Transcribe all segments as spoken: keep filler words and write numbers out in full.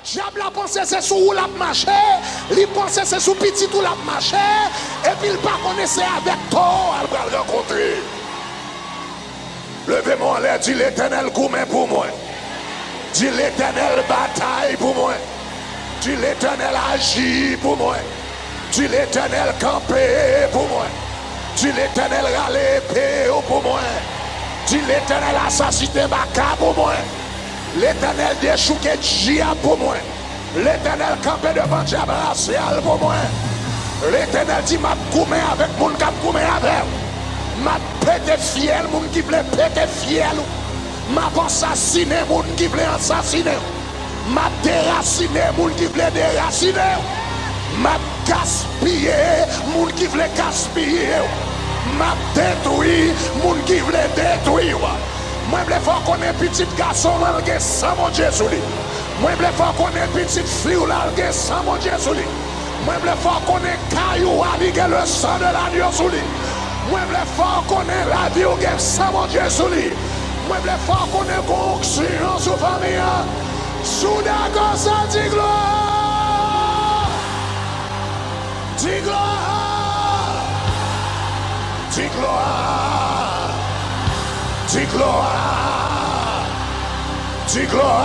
Dyab la panse se sou ou l ap mache, li panse se sou pitit ou l ap mache, epi l pa konnen se avèk towo a l pral rankontre. Leve men w anlè, di, Letènèl goumen pou mwen. Di, Letènèl batay pou mwen. Di, Letènèl aji pou mwen. Di, Letènèl kanpe pou mwen. Di, Letènèl rale epe w pou mwen. Di, Letènèl asasinen baka pou mwen. Letènèl dechouke dyab pou mwen. Letènèl kanpe devan dyab rasyal pou mwen. Letènèl di, M ap goumen avèk moun k ap goumen avè w. M ap pete fyèl moun ki vle pete fyèl ou. M ap ansasinen moun ki vle ansasinen w. M ap derasinen moun ki vle derasinen w. M ap gaspiye moun ki vle gaspiye w. M ap detwi moun ki vle detwi w. Mwen vle fè w konnen pitit gason w lan gen san Bondye sou li. Mwen vle fè w konnen pitit fi w la gen san Bondye sou li. Mwen vle fè w konnen kay ou a li gen le sang de l'agneau sou li. Mwen vle fè w konnen lavi w gen san Bondye sou li. Mwen vle fè w konnen gon onksyon sou fanmi an. Si w dakò sa, di glwa! Di glwa! Di glwa! Di glwa! Di glwa!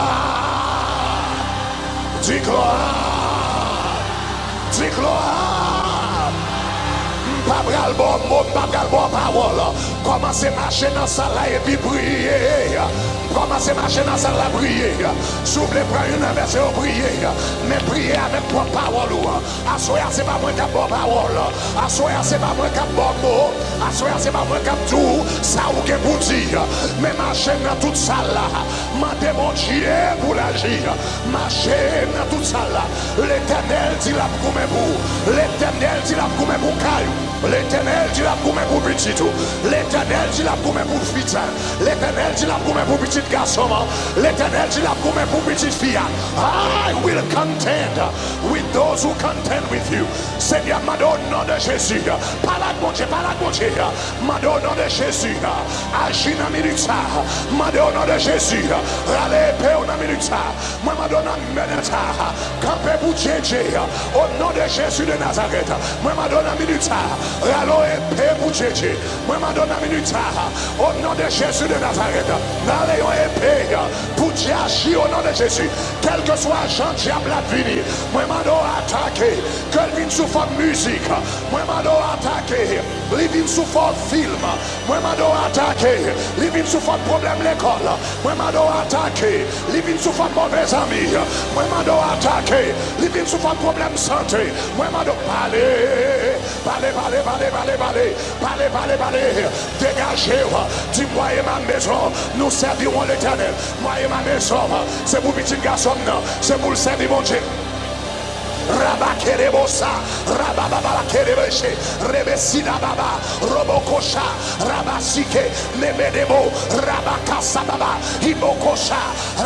Di glwa! Di glwa! M pa pral ba w mo, m pa pral ba w pawòl. Kòmanse mache nan sal la epi priye. Kòmanse mache nan sal la, priye. Si w vle pran youn nan vèsè yo, priye. Men priye avèk pwòp pawòl ou an. Aswè a, se pa mwen k ap ba w pawòl. Aswè a, se pa mwen k ap ba w mo. Aswè a, se pa mwen k ap di w sa ou gen pou di. Men mache nan tout sal la. Mande Bondye pou l aji. Mache nan tout sal la. Letènèl di l ap goumen pou ou. Letènèl di l ap goumen pou kay ou. Letènèl di l ap goumen pou pitit ou. Letènèl di l ap goumen pou fidèl. Letènèl di l ap goumen pou pitit gason an. Letènèl di l ap goumen pou pitit fi a. I will contend with those who contend with you. Senyè, m mande w, o non de Jezi, pale ak Bondye, pale ak Bondye. M mande w, o non de Jezi, aji nan minit sa. M mande w, o non de Jezi, rale epe w nan minit sa. Mwen mande w nan minit sa, kanpe pou Djedje, o non de Jezi de Nazarèt. Mwen mande w nan minit sa, rale w epe pou Djedje. Mwen mande w nan minit sa, o non de Jezi de Nazarèt, rale yon epe pou Dye aji o non de Jezi. Kèlkeswa jan dyab la vini, mwen mande w atake, ke l vin sou fòm mizik. Mwen mande w atake, li vin sou fòm fim. Mwen mande w atake, li vin sou fòm pwoblèm lekòl. Mwen mande w atake, li vin sou fòm move zanmi. Mwen mande w atake, li vin sou fòm pwoblèm sante. Mwen mande w pale, pale, pale, pale, pale, pale, pale, pale, pale. Degaje w, di, Moi et ma maison, nous servirons l'Éternel. Moi et ma maison, se pou pitit gason m nan, se pou l sèvi Bondye. Rabakerebosa, rabababakerebeshe, rebesidababa, robokosha, rabasike, nebedebo, rabakasababa, ibokosha,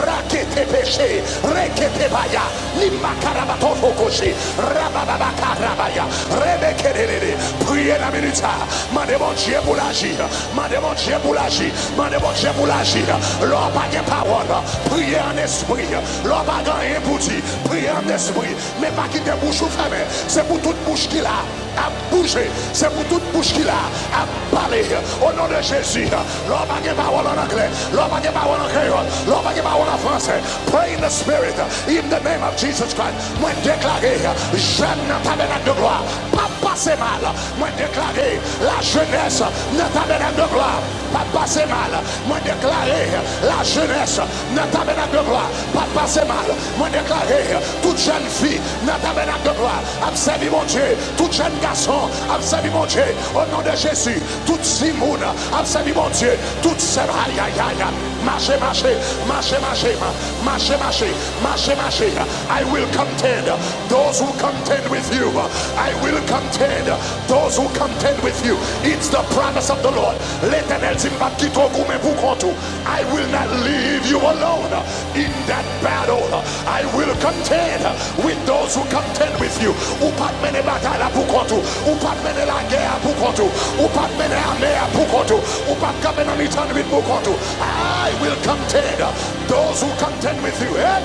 raketepeche, reketebaya, nimakarabatofokoshe, rabababakarabaya, rebekerelele. Priye nan minit sa. Mande Bondye pou l aji. Mande Bondye pou l aji. Mande Bondye pou l aji. Lè w pa gen pawòl, priye an espri. Lè w pa gen anyen pou di, priye an espri. Men pa kite bouch ou fèmen. Se pou tout bouch ki la ap bouje. Se pou tout bouch ki la ap pale. O non de Jezi, lè w pa gen pawòl an anglè, lè w pa gen pawòl an kreyòl, lè w pa gen pawòl an fransè, pray in the spirit, in the name of Jesus Christ. Mwen deklare, jèn nan Tabènak de Glwa p ap pase mal. Mwen deklare, lajenès nan Tabènak de Glwa p ap pase mal. Mwen deklare, lajenès nan Tabènak de Glwa p ap pase mal. Mwen deklare, tout jèn fi nan Tabènak de Glwa ap sèvi Bondye. Tout jèn gason ap sèvi Bondye. O non de Jezi, tout timoun ap sèvi Bondye. Tout sè, ayayay. Mache, mache, mache, mache, mache, mache, mache, mache. I will contend those who contend with you. I will contend those who contend with you. It's the promise of the Lord. Letènèl di, M p ap kite w goumen pou kont ou. I will not leave you alone in that battle. I will contend with those who contend with you. Ou p ap mennen batay la pou kont ou. Ou p ap mennen lagè a pou kont ou. Ou p ap mennen ame a pou kont ou. Ou p ap kanpe nan mitan nwit pou kont ou. I will contend those who contend with you. Hey!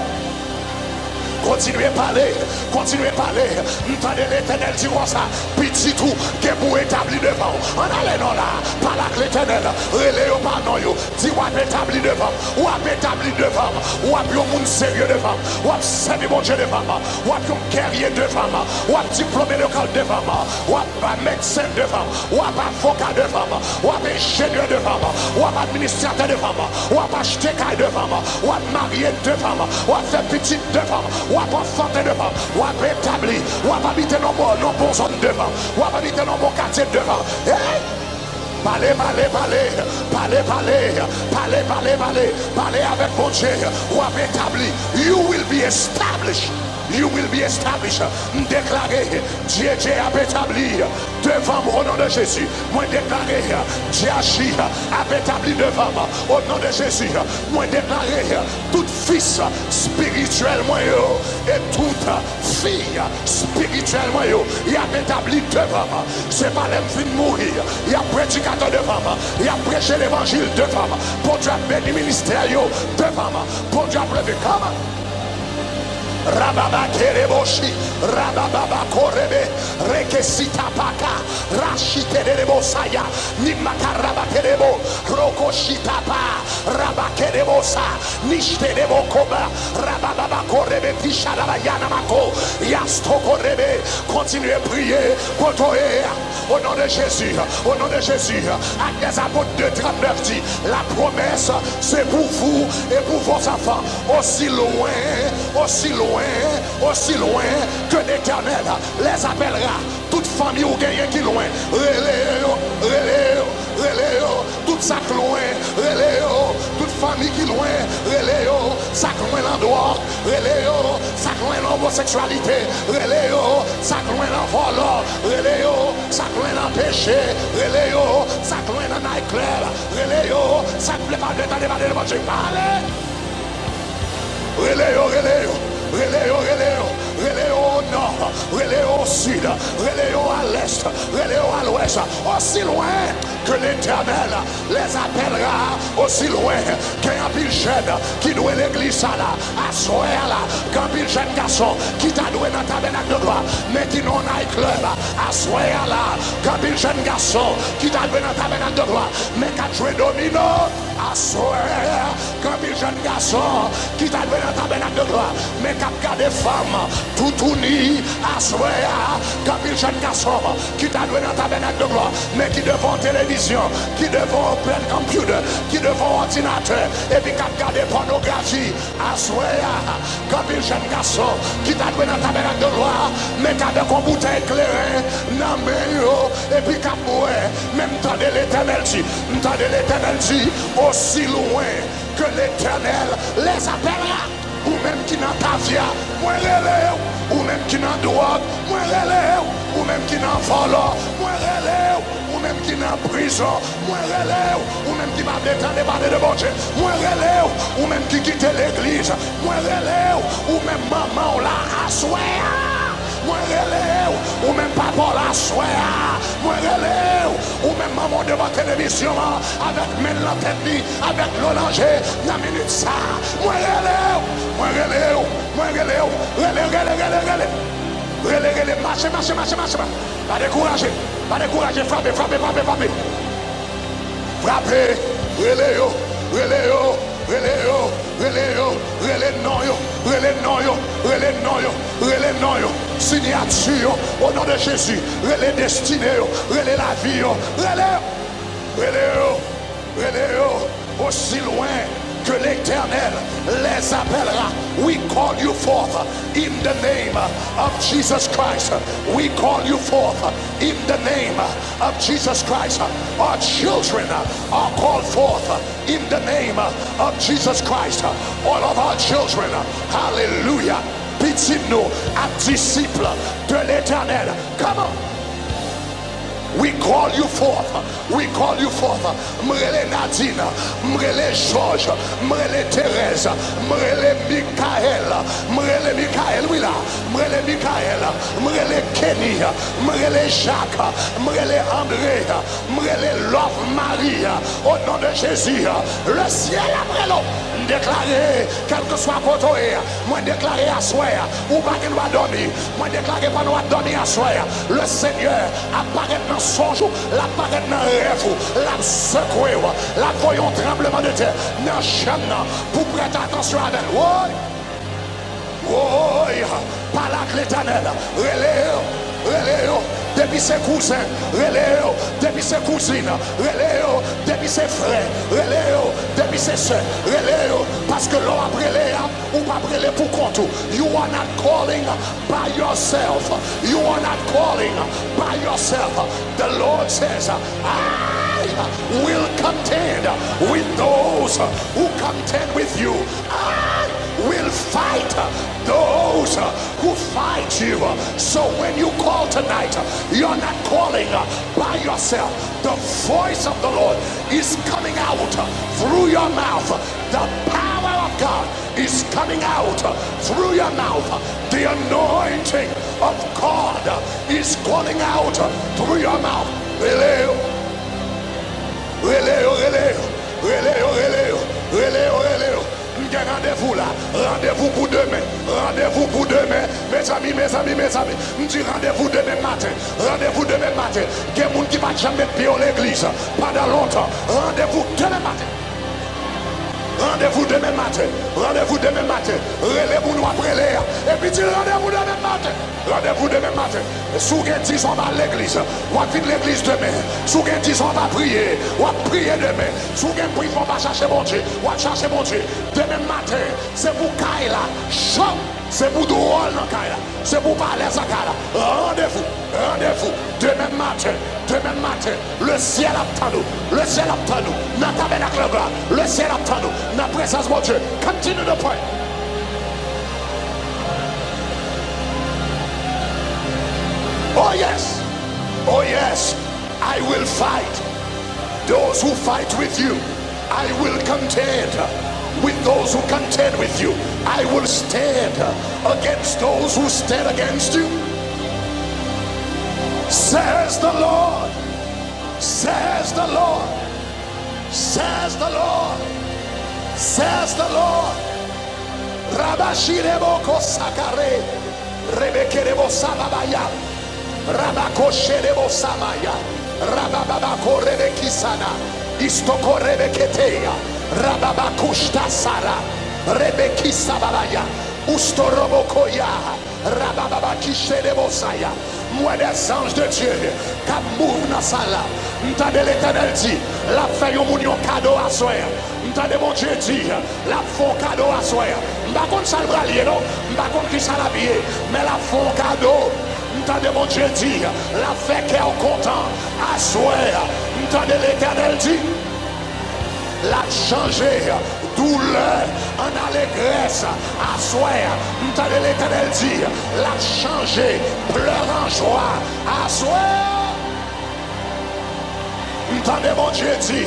Kontinye pale, kontinye pale. M tande Letènèl di konsa, pitit ou gen pou etabli devan w. Ann ale non la, pale ak Letènèl, rele yo pa non yo. Di, w ap etabli devan m, w ap etabli devan m, w ap yon moun serye devan m, w ap sèvi Bondye devan m, w ap yon gèrye devan m, w ap diplome lekòl devan m, w ap medsen devan m, w ap avoka devan m, w ap enjenyè devan m, w ap administratè devan m, w ap achte kay devan m, w ap marye devan m, w ap fè pitit devan m, w ap anfante devan m, w ap etabli, w ap abite nan bon, nan bon zòn devan m, w ap abite nan bon katye devan m. Hey! Pale, pale, pale, pale, pale, pale, pale, pale, pale avèk Bondye, w ap etabli. You will be established. You will be established. M deklare, Dye, Dye ap etabli devan m o non de Jezi. Mwen deklare, Dye aji ap etabli devan m o non de Jezi. Mwen deklare, tout fis espirityèl mwen yo e tout fi espirityèl mwen yo, y ap etabli devan m. Se pa lè m fin mouri, y ap predikatè devan m, y ap preche levanjil devan m. Bondye ap beni ministè yo devan m. Bondye ap leve. Come on. Rababa kereboshi, rababa korebe, rekesita paka, rashite de debosaya, nimaka rabakerebo, rokoshita pa, rabakerebosa, nishte debokoba, rababa korebe, pisha daba yana mako, yastoko rebe. Kontinye priye kote w ye a. Au nom de Jésus, au nom de Jésus, Actes des Apôtres deux trente-neuf dit, la promesse, c'est pour vous et pour vos enfants, aussi loin, aussi loin, aussi loin que l'Éternel les appellera. Tout fanmi ou genyen ki lwen, rele yo, rele yo, rele yo. Tout sa k lwen, rele yo. Tout fanmi ki lwen, rele yo. Sa k lwen nan dwòg, rele yo. Sa k lwen nan omoseksyalite, rele yo. Sa k lwen nan vòlò, rele yo. Sa k lwen nan peche, rele yo. Sa k lwen nan night club, rele yo. Sa k vle pa vle tande pale de Bondye, pale. Rele yo, rele yo, rele yo, rele yo, rele yo o nò, rele yo o sid, rele yo a lès, rele yo a lwès, osi lwen ke Letènèl les appellera, osi lwen. Gen anpil jèn ki dwe legliz sa la, aswè a la, gen anpil jèn gason ki ta dwe nan tabènak de glwa, men ki nan night club, aswè a la, gen anpil jèn gason ki ta dwe nan tabènak de glwa, men k ap jwe domino. Aswè a, gen anpil jèn gason ki ta dwe nan tabènak de glwa, men k ap gade fanm toutouni. Aswè a, gen anpil jèn gason ki ta dwe nan tabènak de glwa, men ki devan yon televizyon, ki devan yon grand computer, ki devan yon òdinatè, epi k ap gade pònografi. Aswè a, gen anpil jèn gason ki ta dwe nan tabènak de glwa, men k avèk yon boutèy kleren nan men yo, epi k ap bwè. Men m tande Letènèl di, m tande Letènèl di, osi lwen ke Letènèl les appellera. Ou menm ki nan tafya, mwen rele w. Ou menm ki nan dwòg, mwen rele w. Ou menm ki nan vòlò, mwen rele w. Ou menm ki nan prizon, mwen rele w. Ou menm ki pa vle tande pale de Bondye, mwen rele w. Ou menm ki kite legliz, mwen rele w. Ou menm manman w la aswè a, mwen rele w. Ou menm papa w la aswè a, mwen rele w. Ou menm manman w devan televizyon an avèk men l nan tèt li, avèk dlo nan je, nan minit sa a, mwen rele w. Mwen rele w. Mwen rele w. Rele, rele, rele, rele. Rele, rele, mache, mache, mache, mache. Pa dekouraje, pa dekouraje, frape, frape, frape, frape. Frape, rele yo, rele yo, rele yo, rele yo, rele non yo, rele non yo, rele non yo, rele non yo, siyati yo, o non de Jezi, rele destine yo, rele lavi yo, rele yo, rele yo. Rele yo, osi lwen ke Letènèl les appellera. We call you forth in the name of Jesus Christ. We call you forth in the name of Jesus Christ. Our children are called forth in the name of Jesus Christ. All of our children, hallelujah. Pitit nou ap disip de Letènèl. Come on. We call you forth. We call you forth. M rele Nadine. M rele Georges. M rele Thérèse. M rele Michael. M rele Michael, wi la. M rele Michael. M rele Kenny. M rele Jacques. M rele André. M rele Love Marie. O non de Jezi, le syèl ap rele w. Deklare, kèlkeswa kote w ye, mwen deklare aswè a, ou pa gen dwa dòmi. Mwen deklare pandan w ap dòmi aswè a, Lesenyè ap parèt nan sonj ou, l ap parèt nan rèv ou, l ap sekwe w, l ap voye yon tranblemanntè nan chanm nan pou w prèt atansyon avè l. Woy! Woy! Pale ak Letènèl. Rele yo. Rele yo. Depi se kouzen, rele yo. Depi se kouzin, rele yo. Depi se frè, rele yo. Depi se sè, rele yo. Paske lè w ap rele a, ou p ap rele pou kont ou. You are not calling by yourself. You are not calling by yourself. The Lord says, I will contend with those who contend with you. I will fight those who fight you. So when you call tonight, you're not calling by yourself. The voice of the Lord is coming out through your mouth. The power of God is coming out through your mouth. The anointing of God is calling out through your mouth. Rele yo. Rele yo, rele yo. Rele yo, rele yo. Rele yo, rele yo. M gen randevou la. Randevou pou demen. Randevou pou demen. Mezanmi, mezanmi, mezanmi. M di randevou demen maten. Randevou demen maten. Gen moun ki pa t janm met pye yo legliz pandan lontan. Randevou demen maten. Randevou demen maten. Randevou demen maten. Rele moun w ap rele a. Epi di l randevou demen maten. Randevou demen maten. Si w gen diz an, w al legliz. W ap vin legliz demen. Si w gen diz an, w ap priye. W ap priye demen. Si w gen prizon, w ap chache Bondye. W ap chache Bondye. Demen maten, se pou kay la. Chòk! Se pou dwòl nan kay la. Se pou palè sa kay la. Randevou, randevou. Demen maten, demen maten. Lesyèl ap tann ou. Lesyèl ap tann ou. Nan tabènak la glwa. Lesyèl ap tann ou. Nan prezans Bondye. Continue to pray. Oh yes. Oh yes. I will fight those who fight with you. I will contend with those who contend with you. I will stand against those who stand against you. Says the Lord. Says the Lord. Says the Lord. Says the Lord. Rabashirebo kosakare. Rebekerebo sababaya. Rabakosherebo samaya. Rabababako rebekisana. Istoko rebeketeya. Rababakushtasara. Rebekisababaya. Ustorobokoya. Rabababakisherebo saya. M wè des anges de Dieu k ap mouv nan sal la. M tande Letènèl di, l ap fè yon moun yon kado aswè a. M tande Bondye di, l ap fè yon kado aswè a. M pa konn sa l pral ye non. M pa konn kisa l ap ye. Men l ap fè yon kado. M tande Bondye di, l ap fè kè w kontan aswè a. M tande Letènèl di, l ap chanje doulè an alegrès aswè a. M tande Letènèl di, l ap chanje plè an jwa aswè a. M tande Bondye di,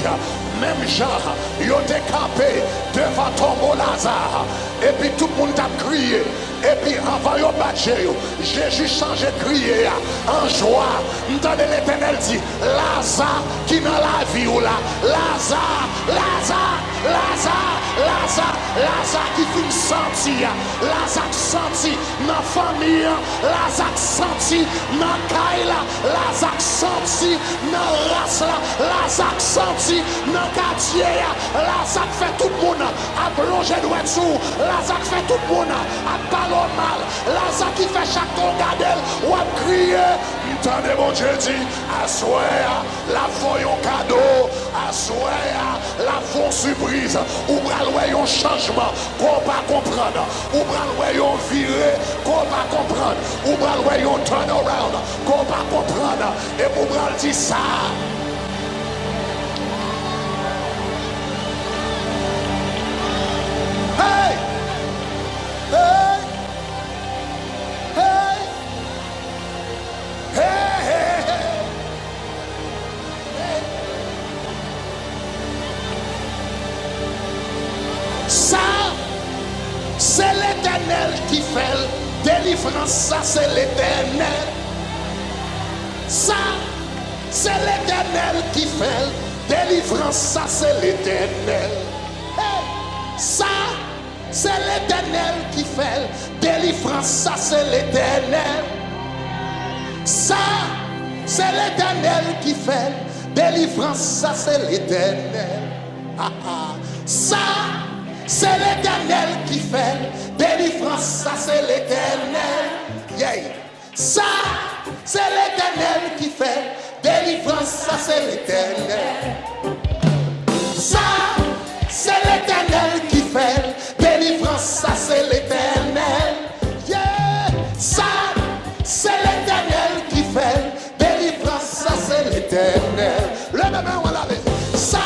menm jan yo te kanpe devan tonbo Laza, epi tout moun t ap kriye, epi anvan yo bat je yo, Jezi chanje kriye a an jwa. M tande Letènèl di, Laza ki nan lavi w la, Laza, Laza, Laza, Laza, Laza ki fin santi a, Laza k santi nan fanmi an, Laza k santi nan kay la, Laza k santi nan ras la, Laza k santi nan katye a, Laza k fè tout moun ap lonje dwèt sou ou, Laza k fè tout moun ap pale w mal, Laza ki fè chak tan w gade l, w ap kriye. M tande Bondye di, aswè a, l ap fè w yon kado, aswè a, l ap fè w yon sipriz, ou pral wè yon chanjman ke w pa konprann, ou pral wè yon vire ke w pa konprann, ou pral wè yon turn around ke w pa konprann, epi w pral di sa. Hey! Hey! Hey! Hey, hey, hey. Hey. Sa, se Letènèl ki fè l. Delivrans sa, se Letènèl. Sa, se Letènèl ki fè l. Delivrans sa, se Letènèl. Hey! Sa, se Letènèl ki fè l. Delivrans, sa se Letènèl. Sa, se Letènèl ki fè l. Delivrans, sa se Letènèl. Sa, se Letènèl ki fè l. Delivrans, sa se Letènèl. Yeah. Sa, se Letènèl ki fè. Delivrans, sa se Letènèl. Sa, se Letènèl ki fè. Delivrans, sa se Letènèl. Yeah! Sa, se Letènèl ki fè. Delivrans, sa se Letènèl. Leve men w anlè. Sa,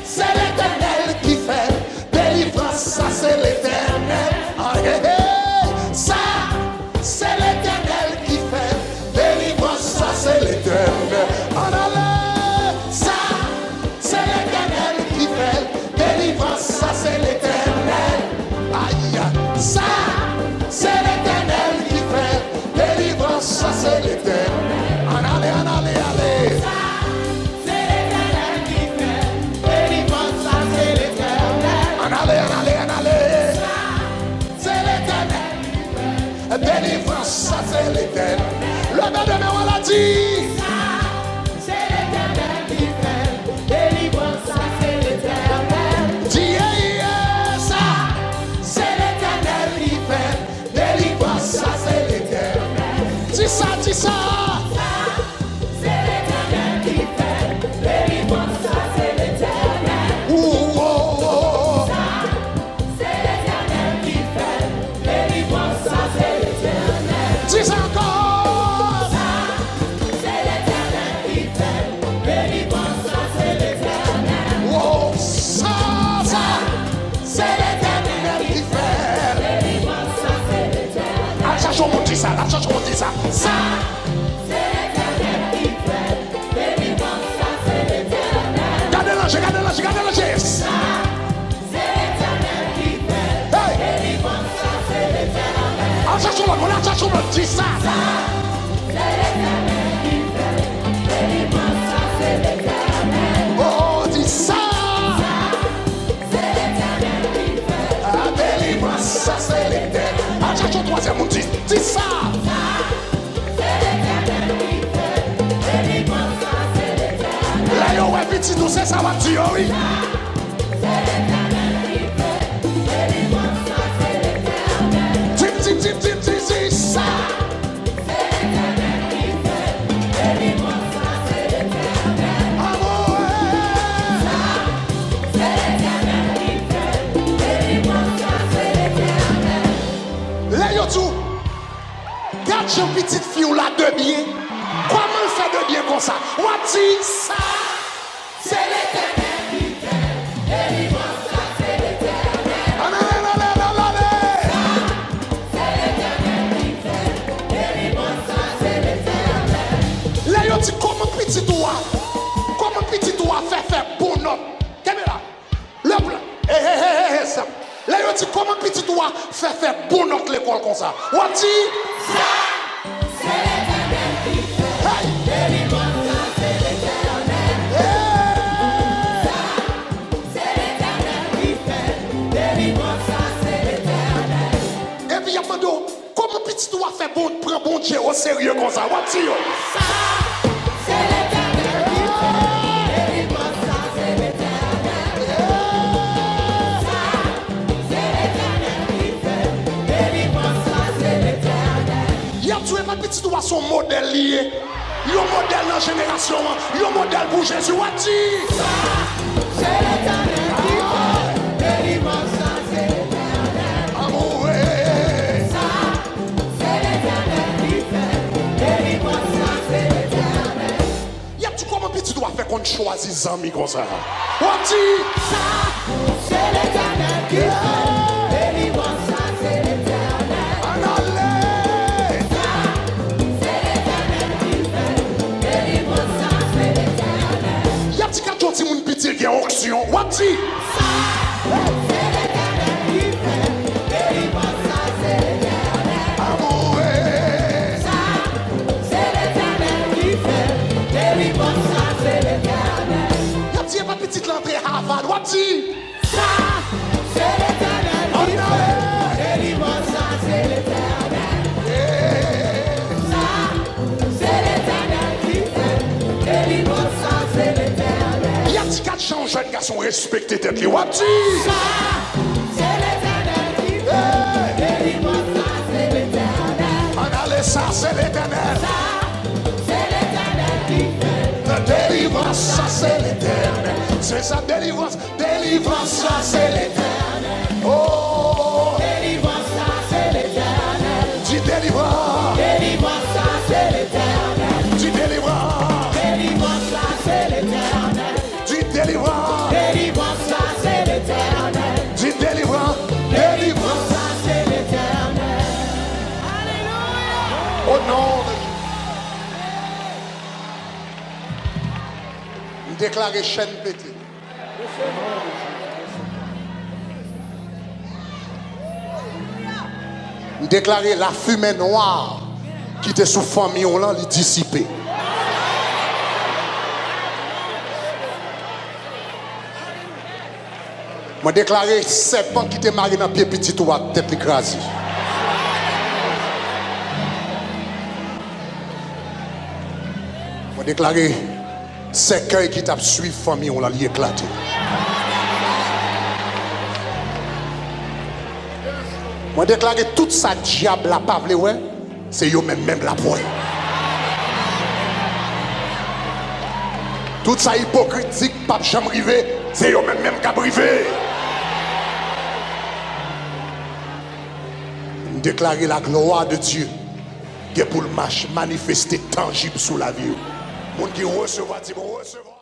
se Letènèl ki fè. Delivrans, sa se Letènèl. Ah, hey, hey. Sa, se Letènèl ki fè. Delivrans, sa se Letènèl. Ann ale. Sa, se Letènèl ki fè. Delivrans, sa se Letènèl. Ay, sa, se Letènèl ki fè. Delivrans, sa se Letènèl. Ann ale, ann ale, ale. Se Letènèl ki fè. Delivrans, sa se Letènèl. Ann ale, ann ale, ann ale. Sa, se Letènèl ki fè. Delivrans, sa se Letènèl. Leve de men w anlè, di. Sa, se Letènèl ki fè. Delivrans, sa se Letènèl. Di, yeah, yeah, sa. Se Letènèl ki fè. Delivrans, sa se Letènèl. Di sa, di sa. Sa, se Letènèl ki fè. Delivrans, sa se Letènèl. Ou, ou, ou, ou. Sa, se Letènèl ki fè. Delivrans, sa se Letènèl. Di sa ankò. Sa, se Letènèl ki fè. Delivrans, sa se Letènèl. Wo, sa, sa. Se Letènèl ki fè. Delivrans, sa se Letènèl. Al chache yon moun di sa, al chache yon moun di sa. Sa. Se Letènèl ki fè. Delivrans, sa se Letènèl. Gade lanje, gade lanje, gade lanje. Sa. Se Letènèl ki fè. Hey. Delivrans, sa se Letènèl. Al chache yon lòt moun, al chache yon lòt, di sa. Sa. Se Letènèl ki fè. Delivrans, sa se Letènèl. Oh, di sa. Sa. Se Letènèl ki fè. Ah, delivrans, sa se Letènèl. Al chache yon twazyèm moun, di, di sa. Sa. Se Letènèl ki fè. Delivrans, sa se Letènèl. Lè yo wè pitit ou, se sa w ap di yo, wi. Sa. Se Letènèl ki fè. Delivrans, sa se Letènèl. Di, di, di, di, di, di sa. Se Letènèl ki fè. Delivrans, sa se Letènèl. Amore. Sa, se Letènèl ki fè. Delivrans, sa se Letènèl. Lè yo di w, gad jan pitit fi w la debyen. Kòman l fè debyen konsa? W ap di sa. Se Letènèl ki fè. Delivrans, sa se Letènèl. Ann ale, ann ale, ann ale, ann ale. Sa, se Letènèl ki fè. Delivrans, sa se Letènèl. Lè yo di kòman pitit ou a, kòman pitit ou a fè fè bon nòt. Kenbe la. Le blan. Hey, hey, hey, hey, hey, sa. Lè yo di kòman pitit ou a fè fè bon nòt lekòl konsa, w ap di. Sa, se Letènèl ki fè. Hey! Delivrans, sa se Letènèl. Hey! Sa, se Letènèl ki fè. Delivrans, sa se Letènèl. Epi y ap mande w, kòman pitit ou a fè bon, pran Bondye oserye konsa? W ap di yo. Sa, se Letènèl ki fè. Delivrans, sa se Letènèl. Sa, se Letènèl ki fè. Delivrans, sa se Letènèl. Y ap di w epa pitit ou a se yon modèl li ye. Yon modèl nan jenerasyon an. Yon modèl pou Jezi. W ap di. Sa, se Letènèl ki fè. Delivrans, sa se Letènèl. Amore. Sa, se Letènèl ki fè. Delivrans, sa se Letènèl. Y ap di kòman pitit ou a fè konn chwazi zanmi konsa? W ap di. Sa, se Letènèl ki fè. Delivrans, sa se Letènèl. Ann ale. Sa, se Letènèl ki fè. Delivrans, sa se Letènèl. Y ap di gad yon timoun piti gen onksyon. W ap di. Sa, se Letènèl ki fè. Delivrans, sa se Letènèl. Amore. Sa, se Letènèl ki fè. Delivrans, sa se Letènèl. Y ap di epa pitit la antre Harvard. W ap di. Sa, se Respekte tèt li. W ap di, sa, se Letènèl ki fè l. Delivrans sa, se Letènèl. Ann ale, sa, se Letènèl. Sa, se Letènèl ki fè l. Delivrans sa, se Letènèl. Se sa, delivrans. Delivrans sa, se Letènèl. Oh. Delivrans sa, se Letènèl. Di delivrans. Delivrans sa, se Letènèl. Di delivrans. Delivrans sa, se Letènèl. Di delivrans. Delivrans sa, se Letènèl. Di delivrans. Delivrans sa, se Letènèl. Alelouya. O non de Jezi. M deklare chèn pete. M deklare lafimen nwa ki te sou fanmi w lan, li disipe. Mwen deklare sèpan ki te mare nan pye pitit ou a, tèt li kraze. Mwen deklare sèkèy ki t ap swiv fanmi w lan, li eklate. Mwen deklare tout sa dyab la pa vle wè, se yo menm menm l ap wè. Tout sa ipokrit di k p ap janm rive, se yo menm menm k ap rive. M deklare la glwa de Dye gen pou l mach manifeste tanjib sou lavi w. Moun ki resevwa, di, "Mwen resevwa."